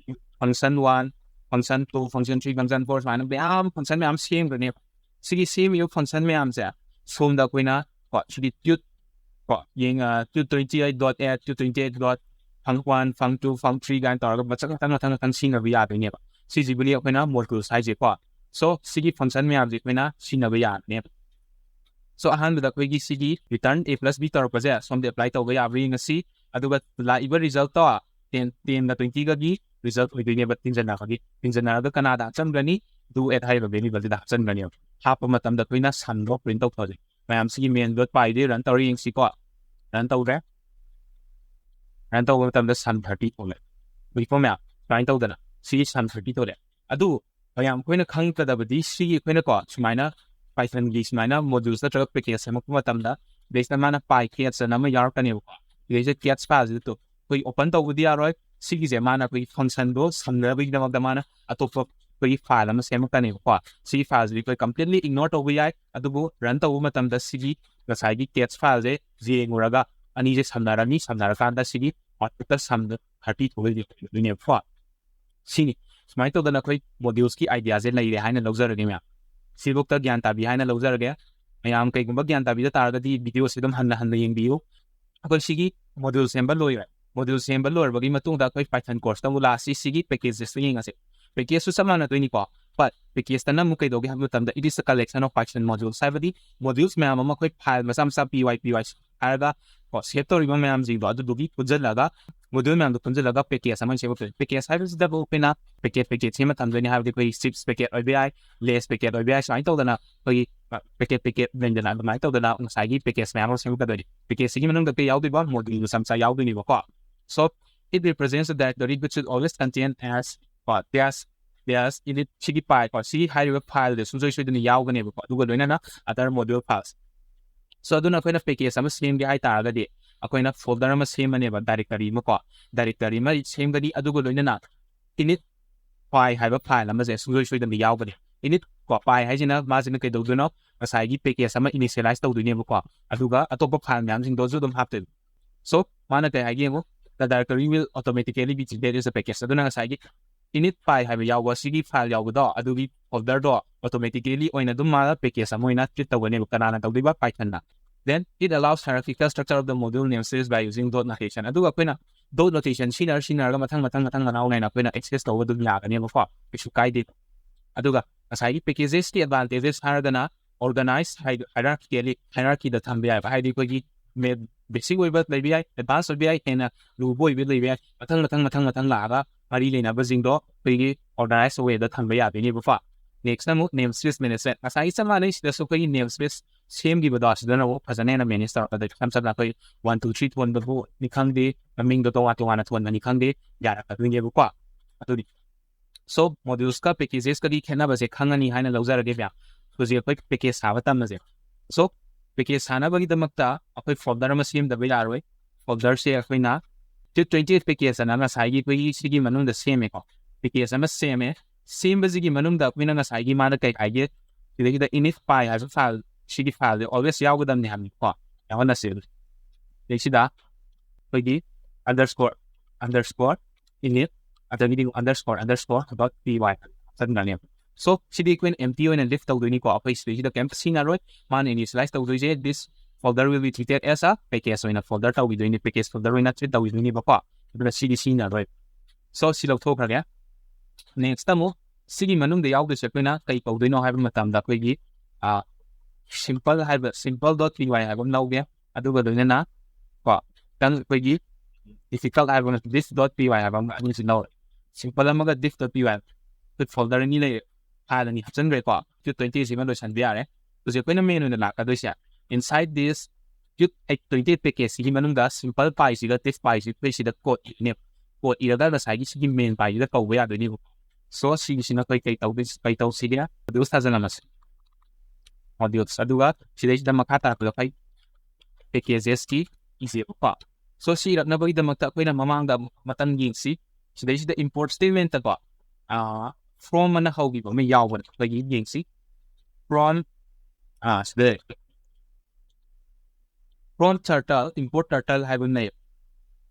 function one, function two, function three, function four ꯁꯨꯃꯥꯏꯅ ꯃꯌꯥꯝ function ꯃꯌꯥꯝ ꯁꯦꯝꯒꯅꯦꯕ꯫ ꯁꯤꯒꯤ ꯁꯦꯝꯃꯤꯕ function ꯃꯌꯥꯝꯁꯦ ꯁꯣꯝꯗ ꯑꯩꯈꯣꯏꯅ ꯀꯣ ꯁꯤꯒꯤ tut ꯀꯣ ꯌꯦꯡ two twenty eight dot eight, two twenty eight dot func one, func two, func three ꯀꯥꯏꯅ ꯇꯧꯔꯒ ꯃꯊꯪ ꯃꯊꯪ ꯃꯊꯪ ꯃꯊꯪ ꯁꯤꯖꯤꯟꯅꯕ ꯌꯥꯗꯣꯏꯅꯦꯕ꯫ ꯁꯤꯁꯤꯕꯨꯅꯤ ꯑꯩꯈꯣꯏꯅ modules ꯍꯥꯏꯁꯦꯀꯣ꯫ So ꯁꯤꯒꯤ function ꯃꯌꯥꯝꯁꯦ ꯑꯩꯈꯣꯏꯅ ꯁꯤꯖꯤꯟꯅꯕ ꯌꯥꯔꯅꯦꯕ꯫ So ꯑꯍꯥꯟꯕꯗ ꯑꯩꯈꯣꯏꯒꯤ ꯁꯤꯒꯤ return a plus b ꯇꯧꯔꯛꯄꯁꯦ ꯁꯣꯝꯗ apply ꯇꯧꯕ ꯌꯥꯕ꯭ꯔꯥ ꯌꯦꯡꯉꯁꯤ꯫ ꯑꯗꯨꯒ ꯂꯥꯛꯏꯕ resultꯇꯣ ten, tenꯒ twentyꯒꯒꯤ result ꯑꯣꯏꯗꯣꯏꯅꯦꯕ꯫ ꯇꯤꯟꯖꯟꯅꯕꯒꯤ ꯇꯤꯟꯖꯟꯅꯔꯒ ꯀꯅꯥꯗ ꯍꯥꯞꯆꯟꯒꯅꯤ? Do at ꯍꯥꯏꯔꯤꯕ variableꯁꯤꯗ ꯍꯥꯞꯆꯟꯒꯅꯤꯕ꯫ ꯍꯥꯞꯄ ꯃꯇꯝꯗ ꯑꯩꯈꯣꯏꯅ sumꯗꯣ print ꯇꯧꯊꯣꯛꯑꯁꯦ꯫ ꯃꯌꯥꯝ ꯁꯤꯒꯤ main dot pyꯗꯤ run ꯇꯧꯔ ꯌꯦꯡꯁꯤꯀꯣ꯫ Run ꯇꯧꯔꯦ꯫ Run ꯇꯧꯕ ꯃꯇꯝꯗ sum thirty ꯊꯣꯛꯂꯛꯑꯦ꯫ ꯎꯏꯀꯣ ꯃꯌꯥꯝ? ꯁꯨꯃꯥꯏꯅ ꯇꯧꯗꯅ ꯁꯤꯒꯤ sum thirty ꯊꯣꯛꯂꯛꯑꯦ꯫ ꯑꯗꯨ ꯃꯌꯥꯝ ꯑꯩꯈꯣꯏꯅ ꯈꯪꯒꯗꯕꯗꯤ ꯁꯤꯒꯤ ꯑꯩꯈꯣꯏꯅꯀꯣ ꯁꯨꯃꯥꯏꯅ Pythonꯒꯤ ꯁꯨꯃꯥꯏꯅ modules ꯅꯠꯇ꯭ꯔꯒ package ꯁꯦꯝꯃꯛꯄ ꯃꯇꯝꯗ ꯁꯤꯗꯩꯁꯤꯗ ꯃꯥꯅ py catch ꯑꯅ ꯑꯃ ꯌꯥꯎꯔꯛꯀꯅꯦꯕꯀꯣ꯫ ꯁꯤꯗꯩꯁꯤꯗ catch fileꯁꯤꯗ ꯑꯩꯈꯣꯏ open ꯇꯧꯕꯗꯤ ꯌꯥꯔꯣꯏ꯫ ꯁꯤꯒꯤꯁꯦ ꯃꯥꯅ ꯑꯩꯈꯣꯏꯒꯤ functionꯗꯣ ꯁꯝꯅꯕꯒꯤꯗꯃꯛꯇ ꯃꯥꯅ ꯑꯇꯣꯞꯄ ꯑꯩꯈꯣꯏꯒꯤ file ꯑꯃ ꯁꯦꯝꯃꯛꯀꯅꯦꯕꯀꯣ꯫ ꯁꯤꯒꯤ fileꯁꯤꯗꯤ ꯑꯩꯈꯣꯏ completely ignore ꯇꯧꯕ ꯌꯥꯏ꯫ ꯑꯗꯨꯕꯨ run ꯇꯧꯕ ꯃꯇꯝꯗ ꯁꯤꯒꯤ ꯉꯁꯥꯏꯒꯤ catch fileꯁꯦ ꯌꯦꯡꯉꯨꯔꯒ ꯑꯅꯤꯁꯦ ꯁꯝꯅꯔꯅꯤ꯫ ꯁꯝꯅꯔꯀꯥꯟꯗ ꯁꯤꯒꯤ outputꯇ sumꯗ thirty ꯊꯣꯛꯂꯛꯏꯗꯣꯏꯅꯦꯕꯀꯣ꯫ ꯁꯤꯅꯤ꯫ ꯁꯨꯃꯥꯏꯅ ꯇꯧꯗꯅ ꯑꯩꯈꯣꯏ modulesꯀꯤ ideaꯁꯦ ꯂꯩꯔꯦ ꯍꯥꯏꯅ ꯂꯧꯖꯔꯒꯦ ꯃꯌꯥꯝ꯫ ꯁꯤꯐꯧꯇ ꯒ꯭ꯌꯥꯟ ꯇꯥꯕꯤ ꯍꯥꯏꯅ ꯂꯧꯖꯔꯒꯦ꯫ ꯃꯌꯥꯝ ꯀꯩꯒꯨꯝꯕ ꯒ꯭ꯌꯥꯟ ꯇꯥꯕꯤꯗ ꯇꯥꯔꯒꯗꯤ videoꯁꯦ ꯑꯗꯨꯝ ꯍꯟꯅ ꯍꯟꯅ ꯌꯦꯡꯕꯤꯌꯨ꯫ ꯑꯩꯈꯣꯏ ꯁꯤꯒꯤ module ꯁꯦꯝꯕ ꯂꯣꯏꯔꯦ꯫ Module ꯁꯦꯝꯕ ꯂꯣꯏꯔꯕꯒꯤ ꯃꯇꯨꯡꯗ ꯑꯩꯈꯣꯏ Python courseꯇ ꯑꯃꯨꯛ ꯂꯥꯛꯑꯁꯤ꯫ ꯁꯤꯒꯤ packagesꯇ ꯌꯦꯡꯉꯁꯦ꯫ Packageꯁꯨ ꯆꯞ ꯃꯥꯟꯅꯗꯣꯏꯅꯤꯀꯣ꯫ But packageꯇꯅ ꯑꯃꯨꯛ ꯀꯩꯗꯧꯒꯦ ꯍꯥꯏꯕ ꯃꯇꯝꯗ it is a collection of Python modules ꯍꯥꯏꯕꯗꯤ modules ꯃꯌꯥꯝ ꯑꯃ ꯑꯩꯈꯣꯏ file ꯃꯆꯥ ꯃꯆꯥ py py ꯍꯥꯏꯔꯒ ꯀꯣ save ꯇꯧꯔꯤꯕ ꯃꯌꯥꯝꯁꯤꯡꯗꯣ ꯑꯗꯨꯗꯨꯒꯤ ꯄꯨꯟꯁꯤꯜꯂꯒ module ꯃꯌꯥꯝꯗꯣ ꯄꯨꯟꯁꯤꯜꯂꯒ package ꯑꯃ ꯁꯦꯝꯃꯛꯇꯣꯏꯅꯤ꯫ Package ꯍꯥꯏꯕꯁꯤꯗꯕꯨ ꯑꯩꯈꯣꯏꯅ package package ꯁꯦꯝꯃ ꯊꯝꯗꯣꯏꯅꯤ꯫ ꯍꯥꯏꯕꯗꯤ ꯑꯩꯈꯣꯏ chips package ꯑꯣꯏꯕ ꯌꯥꯏ, Lays package ꯑꯣꯏꯕ ꯌꯥꯏ꯫ ꯁꯨꯃꯥꯏꯅ ꯇꯧꯗꯅ ꯑꯩꯈꯣꯏꯒꯤ package package ꯂꯩꯗꯅ ꯑꯗꯨꯃꯥꯏꯅ ꯇꯧꯗꯅ ꯉꯁꯥꯏꯒꯤ package ꯃꯌꯥꯝ ꯑꯃ ꯁꯦꯝꯃꯛꯀꯗꯣꯏꯅꯤ꯫ Packageꯁꯤꯒꯤ ꯃꯅꯨꯡꯗ ꯀꯩ ꯌꯥꯎꯗꯣꯏꯕ? Module ꯃꯆꯥ ꯃꯆꯥ ꯌꯥꯎꯗꯣꯏꯅꯦꯕꯀꯣ꯫ So it represents a directory which should always contain as ꯀꯣ dash dash init ꯁꯤꯒꯤ py ꯀꯣ ꯁꯤꯒꯤ ꯍꯥꯏꯔꯤꯕ fileꯁꯦ ꯁꯨꯡꯁꯣꯏ ꯁꯣꯏꯗꯅ ꯌꯥꯎꯒꯅꯦꯕꯀꯣ꯫ ꯑꯗꯨꯒ ꯂꯣꯏꯅꯅ other module files꯫ So ꯑꯗꯨꯅ ꯑꯩꯈꯣꯏꯅ package ꯑꯃ ꯁꯦꯝꯒꯦ ꯍꯥꯏꯇꯥꯔꯒꯗꯤ ꯑꯩꯈꯣꯏꯅ folder ꯑꯃ ꯁꯦꯝꯃꯅꯦꯕ, directory ꯑꯃ ꯀꯣ directory ꯑꯃ ꯁꯦꯝꯒꯅꯤ꯫ ꯑꯗꯨꯒ ꯂꯣꯏꯅꯅ init py ꯍꯥꯏꯕ file ꯑꯃꯁꯦ ꯁꯨꯡꯁꯣꯏ ꯁꯣꯏꯗꯅ ꯌꯥꯎꯒꯅꯤ꯫ Init ꯀꯣ py ꯍꯥꯏꯁꯤꯅ ꯃꯥꯁꯤꯅ ꯀꯩꯗꯧꯗꯣꯏꯅꯣ? ꯉꯁꯥꯏꯒꯤ package ꯑꯃ initialize ꯇꯧꯗꯣꯏꯅꯦꯕꯀꯣ꯫ ꯑꯗꯨꯒ ꯑꯇꯣꯞꯄ file ꯃꯌꯥꯝꯁꯤꯡꯗꯣꯁꯨ ꯑꯗꯨꯝ ꯍꯥꯞꯇꯣꯏꯕ꯫ So ꯃꯥꯅ ꯀꯩ ꯍꯥꯏꯒꯦ ꯌꯦꯡꯉꯨ, "The directory will automatically be treated as a package." ꯑꯗꯨꯅ ꯉꯁꯥꯏꯒꯤ init py ꯍꯥꯏꯕ ꯌꯥꯎꯕ ꯁꯤꯒꯤ file ꯌꯥꯎꯕꯗꯣ ꯑꯗꯨꯒꯤ folderꯗꯣ automatically ꯑꯣꯏꯅ ꯑꯗꯨꯝ ꯃꯥꯅ package ꯑꯃ ꯑꯣꯏꯅ treat ꯇꯧꯒꯅꯦꯕ꯫ ꯀꯅꯥꯅ ꯇꯧꯗꯣꯏꯕ? Pythonꯅ꯫ Then it allows hierarchical structure of the module namespace by using dot notation. ꯑꯗꯨꯒ ꯑꯩꯈꯣꯏꯅ dot notation ꯁꯤꯖꯤꯟꯅꯔ ꯁꯤꯖꯤꯟꯅꯔꯒ ꯃꯊꯪ ꯃꯊꯪ ꯃꯊꯪ ꯃꯅꯥꯎ ꯅꯥꯏꯅ ꯑꯩꯈꯣꯏꯅ access ꯇꯧꯕ ꯑꯗꯨꯝ ꯌꯥꯒꯅꯦꯕꯀꯣ, ꯀꯩꯁꯨ ꯀꯥꯏꯗꯦ꯫ ꯑꯗꯨꯒ ꯉꯁꯥꯏꯒꯤ packages ꯀꯤ advantages ꯍꯥꯏꯔꯒꯅ organize hierarchically, hierarchy ꯗ ꯊꯝꯕ ꯌꯥꯏꯕ꯫ ꯍꯥꯏꯗꯤ ꯑꯩꯈꯣꯏꯒꯤ basic ꯑꯣꯏꯕ ꯂꯩꯕ ꯌꯥꯏ, advance ꯑꯣꯏꯕ ꯌꯥꯏ, ꯍꯦꯟꯅ ꯂꯨꯕ ꯑꯣꯏꯕ ꯂꯩꯕ ꯌꯥꯏ꯫ ꯃꯊꯪ ꯃꯊꯪ ꯃꯊꯪ ꯃꯊꯪ ꯂꯥꯛꯑꯒ ꯃꯔꯤ ꯂꯩꯅꯕꯁꯤꯡꯗꯣ ꯑꯩꯈꯣꯏꯒꯤ organized way ꯗ ꯊꯝꯕ ꯌꯥꯗꯣꯏꯅꯦꯕꯀꯣ꯫ Next ꯅ ꯑꯃꯨꯛ namespace management꯫ ꯉꯁꯥꯏꯒꯤ ꯆꯞ ꯃꯥꯟꯅꯩ, ꯁꯤꯗꯁꯨ ꯑꯩꯈꯣꯏꯒꯤ namespace ꯁꯦꯝꯈꯤꯕꯗꯣ ꯑꯁꯤꯗꯅ ꯑꯃꯨꯛ ꯐꯖꯅ ꯍꯦꯟꯅ manage ꯇꯧꯔꯛꯀꯗꯣꯏꯅꯤ꯫ ꯏꯁꯝ ꯁꯝꯅ ꯑꯩꯈꯣꯏ one two three ꯊꯣꯟꯕꯕꯨ ꯅꯤ ꯈꯪꯗꯦ, ꯃꯃꯤꯡꯗꯣ ꯇꯣꯉꯥꯟ ꯇꯣꯉꯥꯟꯅ ꯊꯣꯟꯕꯅꯤ ꯈꯪꯗꯦ, ꯌꯥꯔꯛꯀꯗꯣꯏꯅꯦꯕꯀꯣ꯫ ꯑꯗꯨꯅꯤ꯫ So modules ꯀ packages ꯀꯒꯤ ꯈꯦꯠꯅꯕꯁꯦ ꯈꯪꯉꯅꯤ ꯍꯥꯏꯅ ꯂꯧꯖꯔꯒꯦ ꯃꯌꯥꯝ꯫ ꯍꯧꯖꯤꯛ ꯑꯩꯈꯣꯏ package ꯁꯥꯕ ꯇꯝꯕꯁꯦ꯫ So package ꯁꯥꯅꯕꯒꯤꯗꯃꯛꯇ ꯑꯩꯈꯣꯏ folder ꯑꯃ ꯁꯦꯝꯗꯕ ꯌꯥꯔꯣꯏ꯫ Folder ꯁꯦ ꯑꯩꯈꯣꯏꯅ twenty eight package ꯑꯅ ꯉꯁꯥꯏꯒꯤ ꯑꯩꯈꯣꯏꯒꯤ ꯁꯤꯒꯤ ꯃꯅꯨꯡꯗ ꯁꯦꯝꯃꯦꯀꯣ꯫ Package ꯑꯃ ꯁꯦꯝꯃꯦ꯫ ꯁꯦꯝꯕꯁꯤꯒꯤ ꯃꯅꯨꯡꯗ ꯑꯩꯈꯣꯏꯅ ꯉꯁꯥꯏꯒꯤ ꯃꯥꯅ ꯀꯩ ꯍꯥꯏꯒꯦ, ꯁꯤꯗꯩꯁꯤꯗ init py ꯍꯥꯏꯕ file, ꯁꯤꯒꯤ file ꯁꯦ always ꯌꯥꯎꯒꯗꯕꯅꯤ ꯍꯥꯏꯕꯅꯤꯀꯣ꯫ ꯌꯥꯎꯍꯜꯂꯁꯤ꯫ ꯁꯤꯗꯩꯁꯤꯗ ꯑꯩꯈꯣꯏꯒꯤ underscore underscore init, ꯑꯗꯒꯤꯗꯤ underscore underscore dot py ꯆꯪꯈ꯭ꯔꯅꯦꯕ꯫ So ꯁꯤꯗꯤ ꯑꯩꯈꯣꯏꯅ empty ꯑꯣꯏꯅ leave ꯇꯧꯗꯣꯏꯅꯤꯀꯣ꯫ ꯑꯩꯈꯣꯏ ꯁꯤꯗꯩꯁꯤꯗ ꯀꯩꯝꯇ ꯁꯤꯖꯤꯟꯅꯔꯣꯏ꯫ ꯃꯥꯅ initialize ꯇꯧꯗꯣꯏꯁꯦ, this folder will be treated as a package ꯑꯣꯏꯅ folder ꯇꯧꯈꯤꯗꯣꯏꯅꯤ, package folder ꯑꯣꯏꯅ treat ꯇꯧꯈꯤꯗꯣꯏꯅꯦꯕꯀꯣ꯫ ꯑꯗꯨꯅ ꯁꯤꯗꯤ ꯁꯤꯖꯤꯟꯅꯔꯣꯏ꯫ So ꯁꯤ ꯂꯧꯊꯣꯛꯈ꯭ꯔꯒꯦ꯫ Next ꯑꯃꯨꯛ ꯁꯤꯒꯤ ꯃꯅꯨꯡꯗ ꯌꯥꯎꯗꯣꯏꯁꯦ ꯑꯩꯈꯣꯏꯅ ꯀꯩ ꯇꯧꯗꯣꯏꯅꯣ ꯍꯥꯏꯕ ꯃꯇꯝꯗ ꯑꯩꯈꯣꯏꯒꯤ simple ꯍꯥꯏꯕ, simple dot py ꯍꯥꯏꯕ ꯑꯃ ꯂꯧꯒꯦ꯫ ꯑꯗꯨꯒ ꯂꯣꯏꯅꯅ ꯀꯣ, ꯈꯤꯇꯪ ꯑꯩꯈꯣꯏꯒꯤ difficult ꯍꯥꯏꯕ ꯑꯃ, diff dot py ꯍꯥꯏꯕ ꯑꯃꯒ ꯑꯅꯤꯁꯤ ꯂꯧꯔꯦ꯫ Simple ꯑꯃꯒ diff dot py꯫ ꯑꯩꯈꯣꯏ folder ꯑꯅꯤ ꯂꯩꯔꯦ, file ꯑꯅꯤ ꯍꯥꯞꯆꯤꯟꯈ꯭ꯔꯦꯀꯣ꯫ Qt twenty ꯁꯤꯃ ꯂꯣꯏꯁꯟꯕ ꯌꯥꯔꯦ꯫ ꯍꯧꯖꯤꯛ ꯑꯩꯈꯣꯏꯅ main ꯑꯣꯏꯅ ꯂꯥꯛꯀꯗꯣꯏꯁꯦ, inside this Qt twenty eight package ꯁꯤꯒꯤ ꯃꯅꯨꯡꯗ simple py ꯁꯤꯒ diff py ꯁꯤ ꯑꯩꯈꯣꯏ ꯁꯤꯗ code ꯏꯔꯅꯦꯕ꯫ Code ꯏꯔꯒ ꯉꯁꯥꯏꯒꯤ ꯁꯤꯒꯤ main py ꯁꯤꯗ ꯀꯧꯕ ꯌꯥꯗꯣꯏꯅꯦꯕ꯫ So ꯁꯤꯒꯤꯁꯤꯅ ꯑꯩꯈꯣꯏ ꯀꯩ ꯇꯧꯗꯣꯏ, ꯀꯩ ꯇꯧꯁꯤꯒꯦ? Modules ꯊꯥꯖꯤꯜꯂꯝꯃꯁꯤ꯫ Modules꯫ ꯑꯗꯨꯒ ꯁꯤꯗꯩꯁꯤꯗ ꯃꯈꯥ ꯇꯥꯔꯛꯄꯗ ꯑꯩꯈꯣꯏ packages ꯀꯤ ꯏꯁꯦꯕꯀꯣ꯫ So ꯁꯤ ꯏꯔꯛꯅꯕꯒꯤꯗꯃꯛꯇ ꯑꯩꯈꯣꯏꯅ ꯃꯃꯥꯡꯗ ꯑꯃꯨꯛ ꯃꯇꯪ ꯌꯦꯡꯁꯤ꯫ ꯁꯤꯗꯩꯁꯤꯗ import statement ꯇꯀꯣ, from ꯑꯅ ꯍꯧꯈꯤꯕ ꯑꯃ ꯌꯥꯎꯕꯅꯦ, ꯑꯩꯈꯣꯏꯒꯤ ꯌꯦꯡꯁꯤ꯫ From, ꯑꯥ, ꯁꯤꯗ ꯂꯩꯔꯦ꯫ From turtle, import turtle ꯍꯥꯏꯕ ꯑꯃ ꯂꯩꯌꯦ,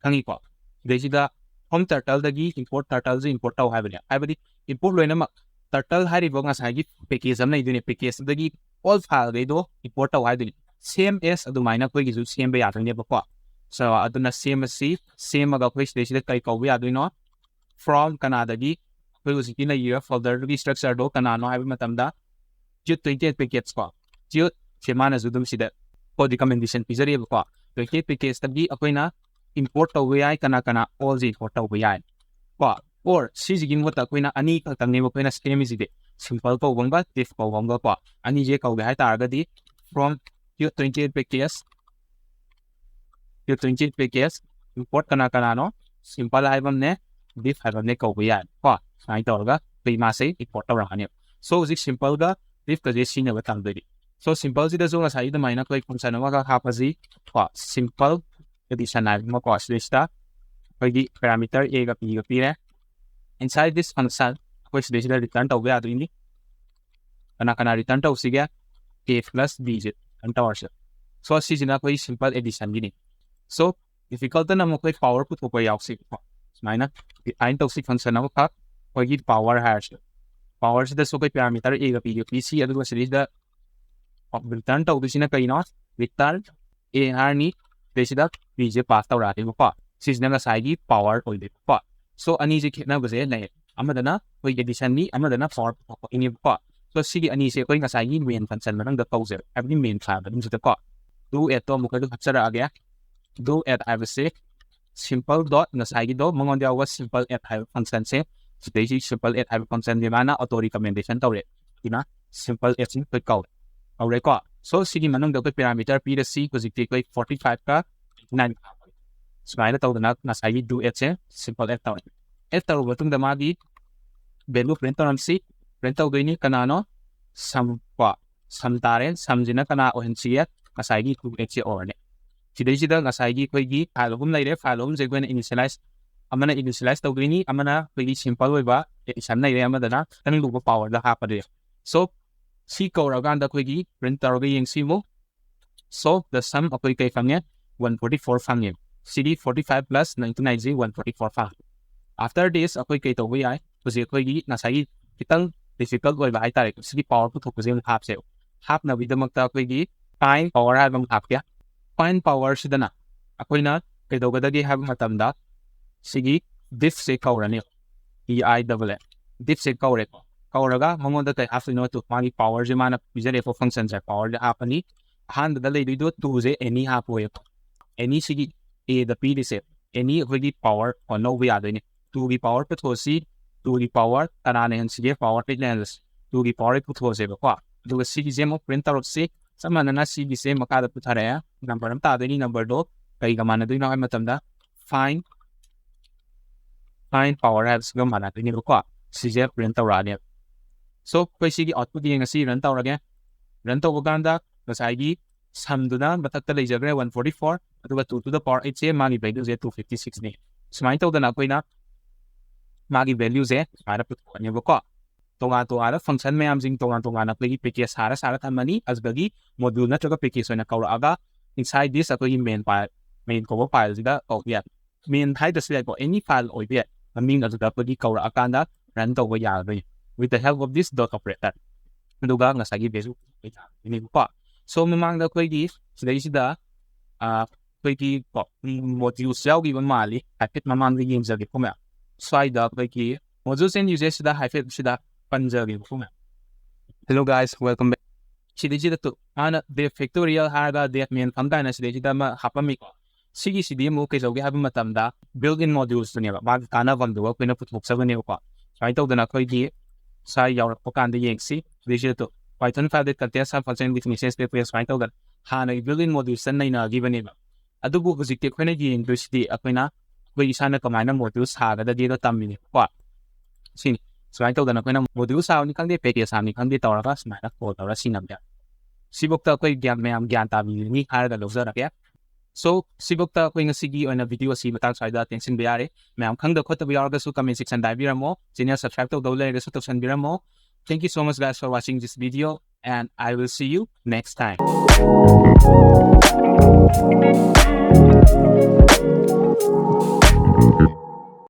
ꯈꯪꯉꯤꯀꯣ? ꯁꯤꯗꯩꯁꯤꯗ from turtle ꯗꯒꯤ import turtle ꯁꯦ import ꯇꯧ ꯍꯥꯏꯕꯅꯦ꯫ ꯍꯥꯏꯕꯗꯤ import ꯂꯣꯏꯅꯃꯛ, turtle ꯍꯥꯏꯔꯤꯕ ꯉꯁꯥꯏꯒꯤ package ꯑꯃ ꯂꯩꯗꯣꯏꯅꯦ, package ꯇꯨꯗꯒꯤ all file ꯈꯩꯗꯣ import ꯇꯧ ꯍꯥꯏꯗꯣꯏꯅꯦ꯫ same as ꯑꯗꯨꯃꯥꯏꯅ ꯑꯩꯈꯣꯏꯒꯤꯁꯨ ꯁꯦꯝꯕ ꯌꯥꯗꯣꯏꯅꯦꯕꯀꯣ꯫ So ꯑꯗꯨꯅ ꯁꯦꯝꯃꯁꯤ꯫ ꯁꯦꯝꯃꯒ ꯑꯩꯈꯣꯏ ꯁꯤꯗꯩꯁꯤꯗ ꯀꯩ ꯀꯧꯕ ꯌꯥꯗꯣꯏꯅꯣ? From ꯀꯅꯥꯗꯒꯤ? ꯑꯩꯈꯣꯏ ꯍꯧꯖꯤꯛꯀꯤ ꯂꯩꯔꯤꯕ folderꯗꯨꯒꯤ structureꯗꯣ ꯀꯅꯥꯅꯣ ꯍꯥꯏꯕ ꯃꯇꯝꯗ, Qt twenty eight package ꯀꯣ, Qt ꯁꯦ ꯃꯥꯅꯁꯨ ꯑꯗꯨꯝ ꯁꯤꯗ ꯀꯣ recommendation ꯄꯤꯖꯔꯤꯕꯀꯣ꯫ Twenty eight packageꯇꯒꯤ ꯑꯩꯈꯣꯏꯅ import ꯇꯧꯕ ꯌꯥꯏ꯫ ꯀꯅꯥ ꯀꯅꯥ? Allꯁꯦ import ꯇꯧꯕ ꯌꯥꯏ ꯀꯣ꯫ Or ꯁꯤꯁꯤꯒꯤ ꯃꯍꯨꯠꯇ ꯑꯩꯈꯣꯏꯅ ꯑꯅꯤ ꯈꯛꯇꯪꯅꯦꯕ ꯑꯩꯈꯣꯏꯅ ꯁꯦꯝꯃꯤꯁꯤꯗꯤ, simple ꯀꯧꯕ ꯑꯃꯒ diff ꯀꯧꯕ ꯑꯃꯒ ꯀꯣ꯫ ꯑꯅꯤꯁꯦ ꯀꯧꯒꯦ ꯍꯥꯏ ꯇꯥꯔꯒꯗꯤ from Qt twenty eight package, Qt twenty eight package import ꯀꯅꯥ ꯀꯅꯥꯅꯣ? Simple ꯍꯥꯏꯕ ꯑꯃꯅꯦ, diff ꯍꯥꯏꯕ ꯑꯃꯅꯦ ꯀꯧꯕ ꯌꯥꯏ ꯀꯣ꯫ ꯁꯨꯃꯥꯏꯅ ꯇꯧꯔꯒ ꯑꯩꯈꯣꯏ ꯃꯥꯁꯦ import ꯇꯧꯔꯛꯑꯅꯦꯕ꯫ So ꯍꯧꯖꯤꯛ simpleꯒ diffꯀꯁꯦ ꯁꯤꯖꯤꯟꯅꯕ ꯇꯝꯗꯣꯏꯅꯤ꯫ So simpleꯁꯤꯗꯁꯨ ꯉꯁꯥꯏ ꯑꯗꯨꯃꯥꯏꯅ ꯑꯩꯈꯣꯏ function ꯑꯃꯈꯛ ꯍꯥꯞꯄꯁꯤ ꯀꯣ꯫ Simple addition ꯍꯥꯏꯕ ꯑꯃꯀꯣ, ꯁꯤꯗꯩꯁꯤꯗ ꯑꯩꯈꯣꯏꯒꯤ parameter Aꯒ Bꯒ ꯄꯤꯔꯦ꯫ Inside this function ꯑꯩꯈꯣꯏ ꯁꯤꯗꯩꯁꯤꯗ return ꯇꯧꯕ ꯌꯥꯗꯣꯏꯅꯤ꯫ ꯀꯅꯥ ꯀꯅꯥ return ꯇꯧꯁꯤꯒꯦ? A plus Bꯁꯦ return ꯇꯧꯔꯁꯦ꯫ So ꯁꯤꯁꯤꯅ ꯑꯩꯈꯣꯏ simple additionꯒꯤꯅꯤ꯫ So difficultꯇꯅ ꯑꯃꯨꯛ ꯑꯩꯈꯣꯏ power ꯄꯨꯊꯣꯛꯄ ꯌꯥꯎꯁꯤꯀꯣ꯫ ꯁꯨꯃꯥꯏꯅ define ꯇꯧꯁꯤ function ꯑꯃꯈꯛ, ꯑꯩꯈꯣꯏꯒꯤ power ꯍꯥꯏꯔꯁꯦ꯫ Powerꯁꯤꯗꯁꯨ ꯑꯩꯈꯣꯏ parameter Aꯒ Bꯒ ꯄꯤꯁꯤ, ꯑꯗꯨꯒ ꯁꯤꯗꯩꯁꯤꯗ return ꯇꯧꯗꯣꯏꯁꯤꯅ ꯀꯩꯅꯣ? Return A ꯍꯥꯏꯔꯅꯤ, ꯁꯤꯗꯩꯁꯤꯗ Bꯁꯦ pass ꯇꯧꯔꯛꯑꯅꯤꯕꯀꯣ꯫ ꯁꯤꯁꯤꯅ ꯉꯁꯥꯏꯒꯤ power ꯑꯣꯏꯗꯣꯏꯕꯀꯣ꯫ So ꯑꯅꯤꯁꯦ ꯈꯦꯠꯅꯕꯁꯦ ꯂꯩ꯫ ꯑꯃꯗꯅ ꯑꯩꯈꯣꯏ additionꯅꯤ, ꯑꯃꯗꯅ power ꯄꯨꯊꯣꯛꯄꯒꯤꯅꯦꯕꯀꯣ꯫ So ꯁꯤꯒꯤ ꯑꯅꯤꯁꯦ ꯑꯩꯈꯣꯏ ꯉꯁꯥꯏꯒꯤ main function ꯃꯅꯨꯡꯗ ꯀꯧꯖꯦꯕ, ꯍꯥꯏꯕꯗꯤ main file ꯃꯅꯨꯡꯁꯤꯗꯀꯣ꯫ Do addꯇꯣ ꯑꯃꯨꯛꯀꯁꯨ ꯍꯥꯞꯆꯔꯛꯑꯒꯦ꯫ Do add ꯍꯥꯏꯕꯁꯦ simple dot ꯉꯁꯥꯏꯒꯤꯗꯣ ꯃꯉꯣꯟꯗ ꯌꯥꯎꯕ simple add ꯍꯥꯏꯕ functionꯁꯦ, ꯁꯤꯗꯩꯁꯤ simple add ꯍꯥꯏꯕ functionꯁꯦ ꯃꯥꯅ auto recommendation ꯇꯧꯔꯦ꯫ ꯑꯗꯨꯅ simple addꯁꯤ ꯑꯩꯈꯣꯏ ꯀꯧꯔꯦ꯫ ꯀꯧꯔꯦꯀꯣ꯫ So ꯁꯤꯒꯤ ꯃꯅꯨꯡꯗ ꯑꯩꯈꯣꯏ parameter ꯄꯤꯔꯁꯤ꯫ ꯍꯧꯖꯤꯛꯇꯤ ꯑꯩꯈꯣꯏ forty fiveꯀ nine ꯁꯨꯃꯥꯏꯅ ꯇꯧꯗꯅ ꯉꯁꯥꯏꯒꯤ do addꯁꯦ simple add ꯇꯧꯔꯦ꯫ Add ꯇꯧꯔꯕ ꯃꯇꯨꯡꯗ ꯃꯥꯒꯤ value print ꯇꯧꯔꯝꯁꯤ꯫ Print ꯇꯧꯗꯣꯏꯅꯤ ꯀꯅꯥꯅꯣ? Sum ꯀꯣ꯫ Sum ꯇꯥꯔꯦ꯫ Sumꯁꯤꯅ ꯀꯅꯥ ꯑꯣꯏꯍꯟꯁꯤꯒꯦ? ꯉꯁꯥꯏꯒꯤ do addꯁꯦ ꯑꯣꯏꯔꯅꯤ꯫ ꯁꯤꯗꯩꯁꯤꯗ ꯉꯁꯥꯏꯒꯤ ꯑꯩꯈꯣꯏꯒꯤ file ꯑꯍꯨꯝ ꯂꯩꯔꯦ꯫ File ꯑꯍꯨꯝꯁꯦ ꯑꯩꯈꯣꯏꯅ initialize, ꯑꯃꯅ initialize ꯇꯧꯗꯣꯏꯅꯤ, ꯑꯃꯅ ꯑꯩꯈꯣꯏꯒꯤ simple ꯑꯣꯏꯕ addition ꯂꯩꯔꯦ, ꯑꯃꯗꯅ ꯈꯤꯇꯪ ꯂꯨꯕ powerꯗ ꯍꯥꯞꯄꯗꯣꯏꯅꯦ꯫ So ꯁꯤ ꯀꯧꯔꯀꯥꯟꯗ ꯑꯩꯈꯣꯏꯒꯤ print ꯇꯧꯔꯒ ꯌꯦꯡꯁꯤ ꯑꯃꯨꯛ꯫ So the sum ꯑꯩꯈꯣꯏ ꯀꯩ ꯐꯪꯉꯦ? One forty four ꯐꯪꯉꯦ꯫ ꯁꯤꯗꯤ forty five plus ninety nine ꯁꯤ one forty four ꯐꯪꯉꯦ꯫ After this ꯑꯩꯈꯣꯏ ꯀꯩ ꯇꯧꯕ ꯌꯥꯏ? ꯍꯧꯖꯤꯛ ꯑꯩꯈꯣꯏꯒꯤ ꯉꯁꯥꯏꯒꯤ ꯈꯤꯇꯪ difficult ꯑꯣꯏꯕ ꯍꯥꯏꯇꯥꯔꯦ, ꯁꯤꯒꯤ power ꯄꯨꯊꯣꯛꯄꯁꯦ ꯑꯃꯨꯛ ꯍꯥꯞꯁꯦꯕ꯫ ꯍꯥꯞꯅꯕꯒꯤꯗꯃꯛꯇ ꯑꯩꯈꯣꯏꯒꯤ Find power ꯍꯥꯏꯕ ꯑꯃ ꯍꯥꯞꯀꯦ꯫ Find power ꯁꯤꯗꯅ ꯑꯩꯈꯣꯏꯅ ꯀꯩꯗꯧꯒꯗꯒꯦ ꯍꯥꯏꯕ ꯃꯇꯝꯗ ꯁꯤꯒꯤ diffꯁꯦ ꯀꯧꯔꯅꯤ꯫ E I double F, diffꯁꯦ ꯀꯧꯔꯦꯀꯣ꯫ ꯀꯧꯔꯒ ꯃꯉꯣꯟꯗ ꯀꯩ ꯍꯥꯞꯇꯣꯏꯅꯣ? ꯇꯨ, ꯃꯥꯒꯤ powerꯁꯦ, ꯃꯥꯅ ꯄꯤꯖꯔꯛꯄ functionꯁꯦ, powerꯁꯦ ꯍꯥꯞꯄꯅꯤ꯫ ꯑꯍꯥꯟꯕꯗ ꯂꯩꯗꯣꯏꯗꯣ twoꯁꯦ any ꯍꯥꯞꯄꯣꯏꯀꯣ꯫ Any ꯁꯤꯒꯤ Aꯗ ꯄꯤꯔꯤꯁꯦ, any ꯑꯩꯈꯣꯏꯒꯤ power ꯑꯣꯟ ꯂꯧꯕ ꯌꯥꯗꯣꯏꯅꯦ꯫ Twoꯒꯤ power ꯄꯨꯊꯣꯛꯑꯁꯤ꯫ Twoꯒꯤ power ꯀꯅꯥꯅ ꯍꯦꯟꯁꯤꯒꯦ? Power eight ꯂꯩꯍꯜꯂꯁꯤ꯫ Twoꯒꯤ power eight ꯄꯨꯊꯣꯛꯑꯁꯦꯕꯀꯣ꯫ ꯑꯗꯨꯒ ꯁꯤꯒꯤꯁꯦ ꯑꯃꯨꯛ print ꯇꯧꯔꯛꯁꯤ꯫ ꯆꯞ ꯃꯥꯟꯅꯅ ꯁꯤꯒꯤꯁꯦ ꯃꯈꯥꯗ ꯄꯨꯊꯔꯛꯑꯦ꯫ Number ꯑꯃ ꯇꯥꯗꯣꯏꯅꯤ꯫ Numberꯗꯣ ꯀꯩꯒ ꯃꯥꯟꯅꯗꯣꯏꯅꯣ ꯍꯥꯏꯕ ꯃꯇꯝꯗ, find, find power ꯍꯥꯏꯕꯁꯤꯒ ꯃꯥꯟꯅꯗꯣꯏꯅꯦꯕꯀꯣ꯫ ꯁꯤꯁꯦ print ꯇꯧꯔꯛꯑꯅꯦꯕ꯫ So, ꯑꯩꯈꯣꯏ ꯁꯤꯒꯤ output ꯌꯦꯡꯉꯁꯤ꯫ Run ꯇꯧꯔꯒꯦ꯫ Run ꯇꯧꯕ ꯀꯥꯟꯗ ꯉꯁꯥꯏꯒꯤ sumꯗꯨꯅ ꯃꯊꯛꯇ ꯂꯩꯖꯈ꯭ꯔꯦ, one forty four, ꯑꯗꯨꯒ two to the power eightꯁꯦ, ꯃꯥꯒꯤ valueꯁꯦ two fifty sixꯅꯤ꯫ ꯁꯨꯃꯥꯏꯅ ꯇꯧꯗꯅ ꯑꯩꯈꯣꯏꯅ ꯃꯥꯒꯤ valueꯁꯦ ꯁꯨꯃꯥꯏꯅ ꯄꯨꯊꯣꯛꯑꯅꯦꯕꯀꯣ꯫ ꯇꯣꯉꯥꯟ ꯇꯣꯉꯥꯟꯕ function ꯃꯌꯥꯝꯁꯤꯡ ꯇꯣꯉꯥꯟ ꯇꯣꯉꯥꯟꯅ ꯑꯩꯈꯣꯏꯒꯤ package ꯁꯥꯔ ꯁꯥꯔ ꯊꯝꯃꯅꯤ꯫ ꯑꯗꯨꯗꯒꯤ module ꯅꯠꯇ꯭ꯔꯒ package ꯑꯣꯏꯅ ꯀꯧꯔꯛꯑꯒ, inside this ꯑꯩꯈꯣꯏꯒꯤ main file, main ꯀꯧꯕ fileꯁꯤꯗ ꯀꯧꯕ ꯌꯥꯏ꯫ Main ꯍꯥꯏꯗ꯭ꯔꯁꯨ ꯌꯥꯏꯀꯣ, any file ꯑꯣꯏꯕ ꯌꯥꯏ꯫ ꯃꯃꯤꯡ ꯑꯗꯨꯗ ꯑꯩꯈꯣꯏꯒꯤ ꯀꯧꯔꯛꯑꯀꯥꯟꯗ run ꯇꯧꯕ ꯌꯥꯒꯗꯣꯏꯅꯤ, with the help of this dot operator꯫ ꯑꯗꯨꯒ ꯉꯁꯥꯏꯒꯤ value ꯌꯥꯒꯗꯣꯏꯅꯦꯕꯀꯣ꯫ So, ꯃꯃꯥꯡꯗ ꯑꯩꯈꯣꯏꯒꯤ ꯁꯤꯗꯩꯁꯤꯗ, ꯑꯥ, ꯑꯩꯈꯣꯏꯒꯤ ꯀꯣ, modules ꯌꯥꯎꯈꯤꯕ ꯃꯥꯜꯂꯤ꯫ ꯍꯥꯏꯐꯦꯠ ꯃꯃꯥꯡꯗ ꯌꯦꯡꯖꯒꯦꯀꯣ ꯃꯌꯥꯝ꯫ ꯁ꯭ꯋꯥꯏꯗ ꯑꯩꯈꯣꯏꯒꯤ modules and uses ꯁꯤꯗ ꯍꯥꯏꯐꯦꯠ ꯁꯤꯗ ꯄꯟꯖꯒꯦꯕꯀꯣ ꯃꯌꯥꯝ꯫ Hello guys, welcome back꯫ ꯁꯤꯗꯩꯁꯤꯗ ꯇꯨ, ꯃꯥꯅ dev factorial ꯍꯥꯏꯔꯒ dev main ꯐꯪ ꯀꯥꯏꯅ ꯁꯤꯗꯩꯁꯤꯗ ꯑꯃ ꯍꯥꯞꯄꯝꯃꯤꯀꯣ꯫ ꯁꯤꯒꯤꯁꯤꯗꯤ ꯑꯃꯨꯛ ꯀꯩꯗꯧꯒꯦ ꯍꯥꯏꯕ ꯃꯇꯝꯗ built-in modulesꯇꯨꯅꯦꯕ, ꯃꯥꯒꯤ ꯀꯥꯟꯅꯐꯝꯗꯨꯒ ꯑꯩꯈꯣꯏꯅ ꯄꯨꯊꯣꯛꯆꯕꯅꯦꯕꯀꯣ꯫ ꯁꯨꯃꯥꯏꯅ ꯇꯧꯗꯅ ꯑꯩꯈꯣꯏꯒꯤ ꯁ꯭ꯋꯥꯏ ꯌꯥꯎꯔꯛꯄ ꯀꯥꯟꯗ ꯌꯦꯡꯁꯤ꯫ ꯁꯤꯗꯩꯁꯤꯗ two, Python file that contains some function with message that ꯁꯨꯃꯥꯏꯅ ꯇꯧꯗꯅ ꯍꯥꯟꯅꯒꯤ built-in modulesꯇ ꯅꯩꯅꯈꯤꯕꯅꯦꯕ꯫ ꯑꯗꯨꯕꯨ ꯍꯧꯖꯤꯛꯇꯤ ꯑꯩꯈꯣꯏꯅ ꯌꯦꯡꯗꯣꯏꯁꯤꯗꯤ ꯑꯩꯈꯣꯏꯅ ꯑꯩꯈꯣꯏ ꯏꯁꯥꯅ ꯀꯃꯥꯏꯅ module ꯁꯥꯒꯗꯒꯦꯗꯣ ꯇꯝꯃꯤꯅꯦꯕꯀꯣ꯫ ꯁꯤꯅꯤ꯫ ꯁꯨꯃꯥꯏꯅ ꯇꯧꯗꯅ ꯑꯩꯈꯣꯏꯅ module ꯁꯥꯕꯅꯤ ꯈꯪꯗꯦ, package ꯁꯥꯕꯅꯤ ꯈꯪꯗꯦ ꯇꯧꯔꯒ ꯁꯨꯃꯥꯏꯅ call ꯇꯧꯔ ꯁꯤꯖꯤꯟꯅꯕ ꯌꯥꯏ꯫ ꯁꯤꯐꯧꯗ ꯑꯩꯈꯣꯏ ꯒ꯭ꯌꯥꯟ, ꯃꯌꯥꯝ ꯒ꯭ꯌꯥꯟ ꯇꯥꯕꯤꯔꯅꯤ ꯍꯥꯏꯔꯒ ꯂꯧꯖꯔꯒꯦ꯫ So, ꯁꯤꯐꯧꯗ ꯑꯩꯈꯣꯏ ꯉꯁꯤꯒꯤ ꯑꯣꯏꯅ video ꯑꯁꯤ ꯃꯇꯥꯡ ꯁ꯭ꯋꯥꯏꯗ ꯇꯦꯟꯁꯤꯟꯕ ꯌꯥꯔꯦ꯫ ꯃꯌꯥꯝ ꯈꯪꯗ ꯈꯣꯠꯇꯕ ꯌꯥꯎꯔꯒꯁꯨ comment sectionꯗ ꯍꯥꯏꯕꯤꯔꯝꯃꯣ꯫ Channel subscribe ꯇꯧꯗꯕ ꯂꯩꯔꯒꯁꯨ ꯇꯧꯁꯟꯕꯤꯔꯝꯃꯣ꯫ Thank you so much guys for watching this video and I will see you next time.